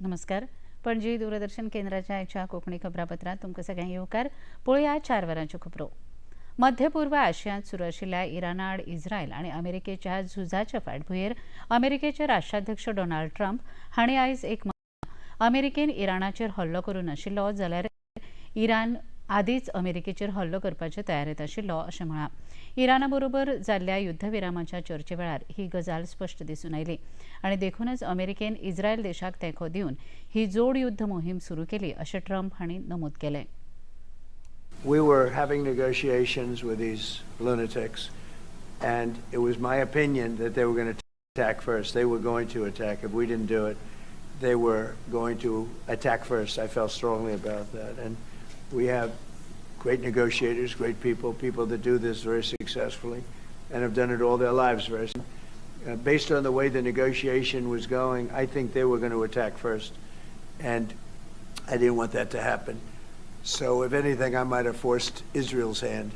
नमस्कार. पणजी दूरदर्शन केंद्राच्या आयच्या कोंकणी खबरापत्रांत तुमकां सगळ्यांक येवकार. पळोवया 4 वरांच्यो खबरो. मध्य पूर्व आशियांत सुरू आशिल्ल्या इराणाआड इस्रायल आनी अमेरिकेच्या झुजाच्या फाटभुंयेर अमेरिकेचे राष्ट्राध्यक्ष डोनाल्ड ट्रम्प हांणी आयज एक अमेरिकेन इराणाचेर हल्लो करूं नाशिल्लो जाल्यार इराण आदींच अमेरिकेचेर हल्लो करपाचे तयारेंत आशिल्लो अशें म्हळां. इराणा बरोबर जाल्ल्या युद्धविरामाच्या चर्चे वेळार ही गजाल स्पश्ट दिसून आयली आनी देखूनच अमेरिकेन इस्रायल देशाक तेंको दिवन ही जोड युद्ध मोहीम सुरू केली अशें ट्रम्प हांणी नमूद केलें. We were having negotiations with these lunatics, and it was my opinion that they were going to attack first. They were going to attack. If we didn't do it, they were going to attack first. I felt strongly about that. And we have great negotiators, great people, people that do this very successfully and have done it all their lives. Based on the way the negotiation was going, I think they were going to attack first. And I didn't want that to happen. So, if anything, I might have forced Israel's hand.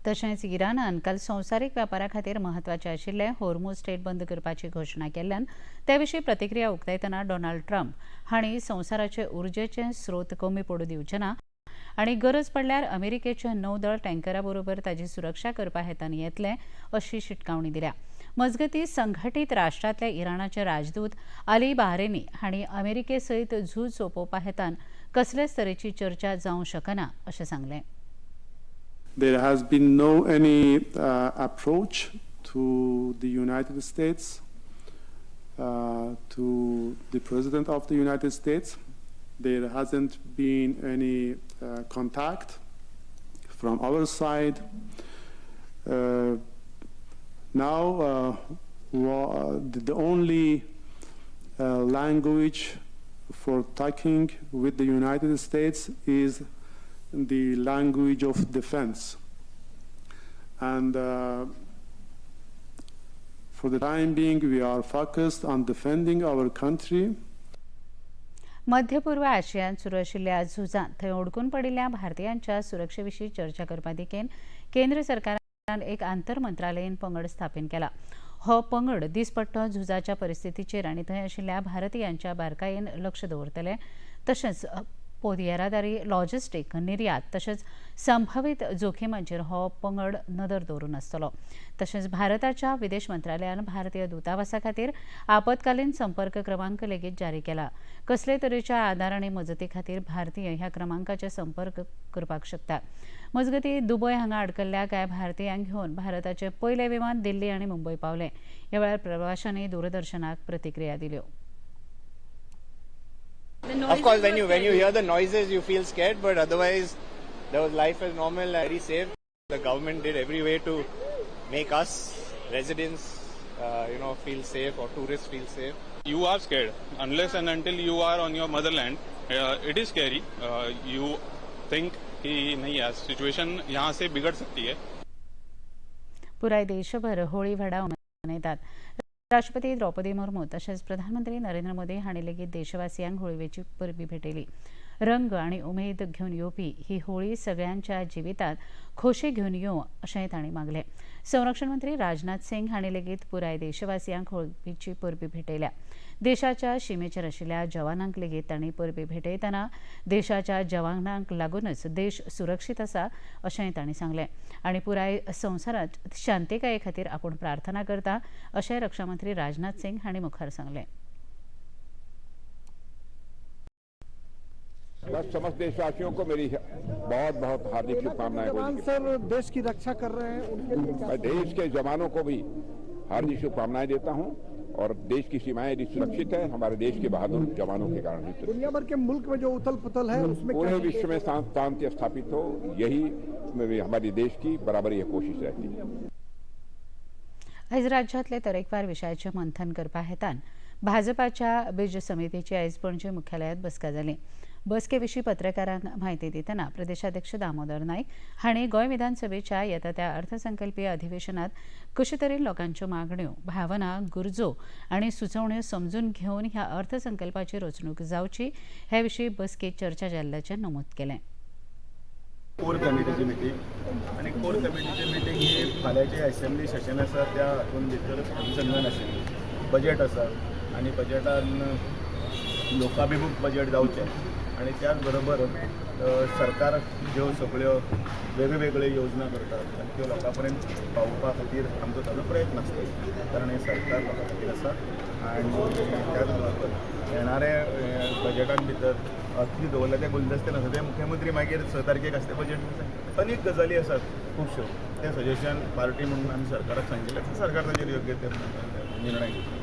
तशेंच इराणान काल संवसारीक वेपारा खातीर म्हत्वाचे आशिल्ले Hormuz straight बंद करपाची घोशणा केल्ल्यान ते विशीं प्रतिक्रिया उक्तायतना डोनाल्ड ट्रम्प हांणी संवसाराचे उर्जेचे स्रोत कमी पडूं दिवचे ना आनी गरज पडल्यार अमेरिकेचे नौदळ टँकरा बरोबर ताची सुरक्षा करपा हेतान येतले अशी शिटकावणी दिल्या. मजगतीं, संघटीत राष्ट्रांतल्या इराणाचे राजदूत अली बहारेनी हांणी अमेरिके सयत झूज सोंपोवपा हेतान कसलेच तरेची चर्चा जावंक शकना अशें सांगलें. There has been no any approach to the United States, to the President of the United States. There hasn't been any contact from our side. Now, the only language for talking with the United States is the language of defense. And for the time being, we are focused on defending our country. मध्य पूर्व आशियांत सुरू आशिल्ल्या झुजांत थंय अडकून पडिल्ल्या भारतीयांच्या सुरक्षे विशीं चर्चा करपा दिकेन केंद्र सरकारान एक आंतर मंत्रालयीन पंगड स्थापन केला. हो पंगड दिसपट्टो झुजाच्या परिस्थितीचेर आनी थंय आशिल्ल्या भारतीयांच्या बारकायेन लक्ष दवरतले. तशेंच पोत येरादारी, लॉजिस्टीक, निर्यात तशेंच संभावीत जोखिमांचेर हो पंगड नदर दवरून आसतलो. तशेंच भारताच्या विदेश मंत्रालयान भारतीय दूतावासा खातीर आपत्कालीन संपर्क क्रमांक लेगीत जारी केला. कसले तरेच्या आदार आनी मजती खातीर भारतीय ह्या क्रमांकाचे संपर्क करपाक शकतात. मजगतीं, दुबय हांगा अडकल्ल्या कांय भारतीयांक घेवन भारताचे पयलें विमान दिल्ली आनी मुंबय पावलें. ह्या वेळार प्रवाशांनी दूरदर्शनाक प्रतिक्रिया दिल्यो. The Of noises course, when were you when you scary. Hear the noises, you feel scared. But otherwise, there was life as normal, very safe. The government did every way to make us residents feel safe or tourists feel safe. You are scared unless and until you are on your motherland. It is scary. You think कि नहीं यार, situation यहाँ से बिगड़ सकती है. पुराय देशभर होळी व्हडा मनयतात. राष्ट्रपती द्रौपदी मुर्मू तशेंच प्रधानमंत्री नरेंद्र मोदी हांणी लेगीत देशवासियांक होळयेची परबी भेटयली. रंग आनी उमेद घेवन येवपी ही होळी सगळ्यांच्या जिवितांत खोशी घेवन येवं अशेंय तांणी मागलें. संरक्षण मंत्री राजनाथ सिंग हांणी लेगीत पुराय देशवासियांक होळयेची परबी भेटयल्या. देशाच्या शिमेचेर आशिल्ल्या जवानांक लेगीत तांणी परबी भेटयतना देशाच्या जवानांक लागूनच देश सुरक्षीत आसा अशेंय तांणी सांगलें आनी पुराय संवसारांत शांतिकाये खातीर आपूण प्रार्थना करता अशें रक्षामंत्री राजनाथ सिंग हांणी मुखार सांगलें. बस, समस्त देशवासियों को मेरी बहुत बहुत हार्दिक शुभकामनाएं होली जवान की। सर, देश की रक्षा कर रहे हैं, उनके लिए क्या मैं देश के जवानों को भी हार्दिक शुभकामनाएं देता हूं और देश की सीमाएं यदि सुरक्षित है, हमारे देश के बहादुर जवानों के कारण ही सुरक्षित। दुनिया भर के मुल्क में जो उथल पुथल है, उसमें पूरे क्या विश्व में शांति स्थापित हो, यही हमारी देश की बराबर यह कोशिश रहती है. आयज राज्यांतले तरेकवार विशयाचें मंथन करपा हेतान भाजपाच्या बीज समितीची आयज पणजे मुख्यालयांत बसका जाली. बसके विशीं पत्रकारांक म्हायती दितना प्रदेशाध्यक्ष दामोदर नायक हांणी गोंय विधानसभेच्या येता त्या अर्थसंकल्पीय अधिवेशनात कशे तरेन लोकांच्यो मागण्यो, भावना, गरजो आनी सुचोवण्यो समजून घेवन ह्या अर्थसंकल्पाची रचणूक जावची हे विशीं बसकेत चर्चा जाल्ल्याचें नमूद केलें. कोर कमिटीची मिटींग आनी कोर कमिटीची मिटींग ही फाल्यांची असेंब्ली सेशन आसा त्या हातून भितर अनुसंधान आशिल्ली. बजेट आसा. आनी बजेटान लोकाभिमुख बजेट जावचें आनी त्याच बरोबर सरकार ज्यो सगळ्यो वेगळ्यो योजना करतात आनी त्यो लोकां पर्यंत पावोवपा खातीर आमचो ताजो प्रयत्न आसता, कारण हें सरकार लोकां खातीर आसा. आनी त्याच बरोबर येणारे बजेटान भितर कितें दवरलां तें गुलदस्ते नासता, तें मुख्यमंत्री मागीर 6 तारखेक आसता बजेट. अनेक गजाली आसात खुबश्यो, तें सजेशन पार्टी म्हणून आमी सरकाराक सांगिल्लें, सरकार ताजेर योग्य ते निर्णय घेतले.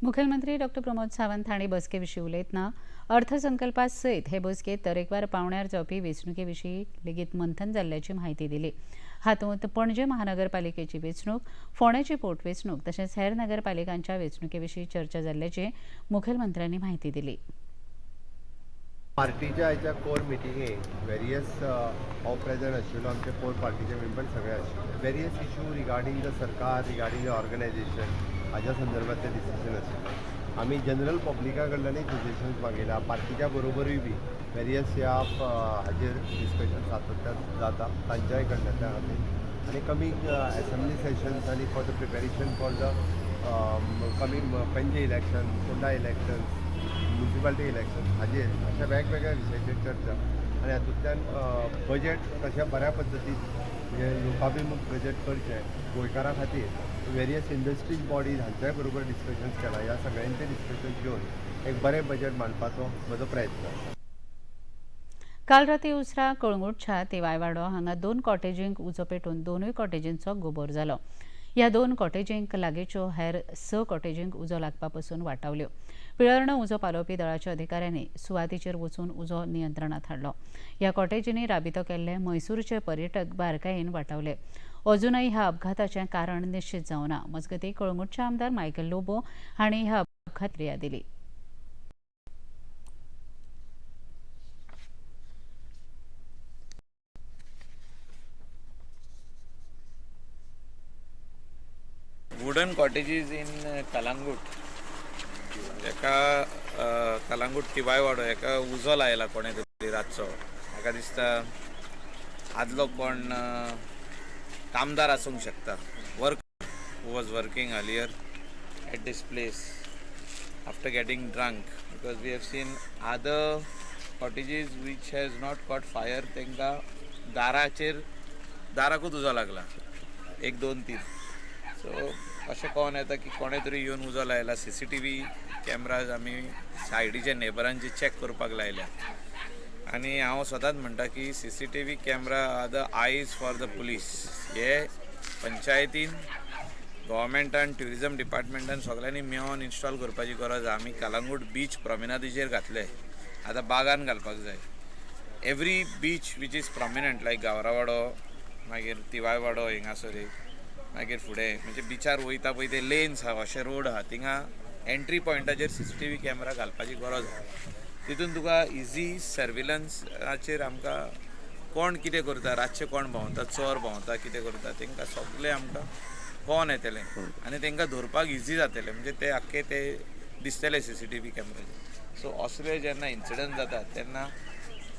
मुखेलमंत्री डॉक्टर प्रमोद सावंत हांणी बसके विशीं उलयतना अर्थसंकल्पा सयत हे बसकेंत तरेकवार पावण्यार जावपी वेंचणुके विशीं लेगीत मंथन जाल्ल्याची म्हायती दिली. हातूंत पणजे महानगरपालिकेची वेंचणूक, फोंडेची पोटवेंचणूक तशेंच हेर नगरपालिकांच्या वेंचणुके विशीं चर्चा जाल्ल्याची मुखेलमंत्र्यांनी म्हायती दिली. पार्टीच्या आयच्या कोर मिटिंगेक वेरियस हांव प्रेजंट आशिल्लो, आमचे कोर पार्टीचे मेंबर सगळे आशिल्ले. वेरियस इशू रिगार्डींग the सरकार, रिगार्डींग the organisation हाज्या संदर्भात ते डिसिजन आशिल्ले. आमी जनरल पब्लिका कडल्यानूय सजेशन्स मागयला, पार्टीच्या बरोबरूय बी वेरियस ह्या हाजेर डिस्कशन सातत्यान जाता तांच्याय कडल्यान त्या खातीर. आनी कमींग एसेंब्ली सेशन्स आनी for the preparation for the coming Panaji election, Ponda elections, municipality election हाजेर अशा वेगवेगळ्या विशयाचेर चर्चा आनी हातूंतल्यान बजेट कशें बऱ्या पद्दतीन म्हणजे लोकाभिमुख बजेट करचें गोंयकारां खातीर वेरियस इंडस्ट्रीज बॉडीज हांच्याय बरोबर डिस्कशन्स केला. ह्या सगळ्यांचे डिस्कशन्स घेवन एक बरें बजेट मांडपाचो म्हजो प्रयत्न आसा. काल राती उसरा कळंगूटच्या तिवायवाडो हांगा 2 कॉटेजींक उजो पेटून दोनूय कॉटेजींचो गोबोर जालो. ह्या 2 कॉटेजींक लागींच्यो हेर 6 कॉटेजींक उजो लागपा पसून वाटावल्यो. पिळर्ण उजो पालोवपी दळाच्या अधिकाऱ्यांनी सुवातीचेर वचून उजो नियंत्रणांत हाडलो. ह्या कॉटेजींनी राबितो केल्ले म्हैसूरचे पर्यटक बारकायेन वाटावले. अजूनय ह्या अपघाताचें कारण निश्चित जावना. मजगतीं कळंगूटचे आमदार मायकल लोबो हांणी ह्या अपघात क्रिया दिली. वुडन कॉटेजीस इन कलांगूट, एका कलांगूट तिवायवाडो एका उजो लायला कोणें तरी रातचो. म्हाका दिसता आदलो कोण कामदार आसूंक शकता, work who was working earlier at this place after getting drunk, because we have seen other cottages which has not caught fire. तांकां दाराचेर दाराकूच उजो लागला 1 2 3. सो अशें कळोन येता की कोणें तरी येवन उजो लायला. CCTV cameras आमी सायडीच्या नेबरांचे चॅक करपाक लायल्या आनी हांव सदांच म्हणटा की CCTV camera are the eyes for the police. हे पंचायतीन, गव्हर्मेंटान, ट्युरिजम डिपार्टमेंटान सगळ्यांनी मेळोन इन्स्टॉल करपाची गरज आसा. आमी कलांगूट बीच प्रॉमिनादीचेर घातले, आतां बागान घालपाक जाय. Every beach which is prominent like Gavrawado, मागीर तिवायवाडो हिंगासर एक, मागीर फुडें म्हणजे बिचार वयता पळय ते लेन्स आहा, अशे रोड आहा, थिंगा एंट्री पॉयंटाचेर CCTV camera घालपाची गरज आहा. तितून तुका इजी सर्विलन्साचेर आमकां कोण कितें करता, रातचे कोण भोंवता, चोर भोंवता, कितें करता, तांकां सगळें आमकां कळोन येतलें आनी तांकां धरपाक इजी जातलें. म्हणजे ते आख्खे ते दिसतले CCTV कॅमेराचेर. सो असले जेन्ना इन्सिडंट जाता तेन्ना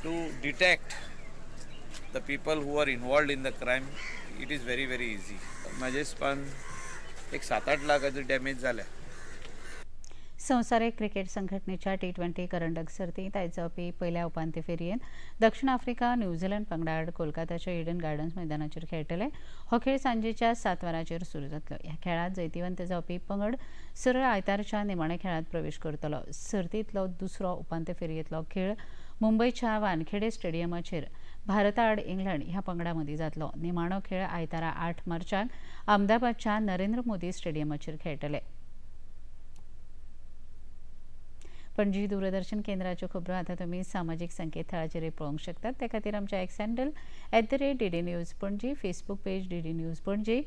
to detect the people who are involved in the crime it is very very easy. म्हाजे हिसपान एक 7-8 लाखाची डॅमेज जाल्या. संवसारीक क्रिकेट संघटनेच्या T20 करंडक सर्तींत आयज जावपी पयल्या उपांत्य फेरयेंत दक्षिण आफ्रिका न्यूझीलंड पंगडा आड कोलकाताच्या इडन गार्डन्स मैदानाचेर खेळटले. हो खेळ सांजेच्या 7 वरांचेर सुरू जातलो. ह्या खेळांत जैतिवंत जावपी पंगड सरळ आयतारच्या निमाण्या खेळांत प्रवेश करतलो. सर्तींतलो दुसरो उपांत्य फेरयेंतलो खेळ मुंबयच्या वानखेडे स्टेडियमाचेर भारता आड इंग्लंड ह्या पंगडा मदीं जातलो. निमाणो खेळ आयतारा 8 मार्चाक अहमदाबादच्या नरेंद्र मोदी स्टेडियमाचेर खेळटले. पणजी दूरदर्शन केंद्राच्यो खबरो आतां तुमी सामाजीक संकेतथळाचेर पळोवंक शकतात. ते खातीर आमच्या X handle @DD News Panaji, Facebook page DD News Panaji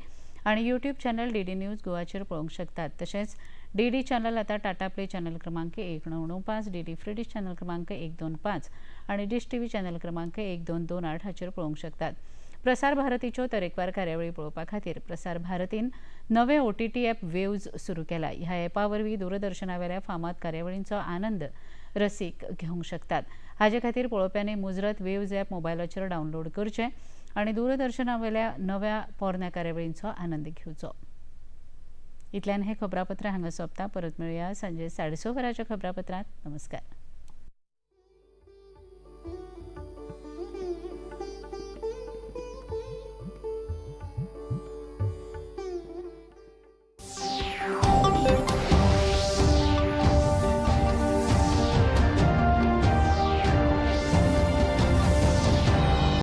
आनी यूट्यूब चॅनल DD news गोवाचेर पळोवंक शकतात. तशेंच DD channel आतां टाटा प्ले चॅनल क्रमांक 1995, DD free dish channel क्रमांक 125 आनी डिश TV channel क्रमांक 1228 हाचेर पळोवंक शकतात. प्रसार भारतीच्यो तरेकवार कार्यावळी पळोवपा खातीर प्रसार भारतीन नवे OTT app waves सुरू केला. ह्या ॲपा वरवीं दूरदर्शनावेल्या फामाद कार्यावळींचो आनंद रसीक घेवंक शकतात. हाजे खातीर पळोवप्यांनी मुजरत वेव्ज ॲप मोबायलाचेर डावनलोड करचें आनी दूरदर्शनावेल्या नव्या पोरण्या कार्यावळींचो आनंद घेवचो. इतल्यान हें खबरापत्र हांगा सोंपता. परत मेळुया सांजे 6:30 वरांच्या खबरापत्रांत. नमस्कार.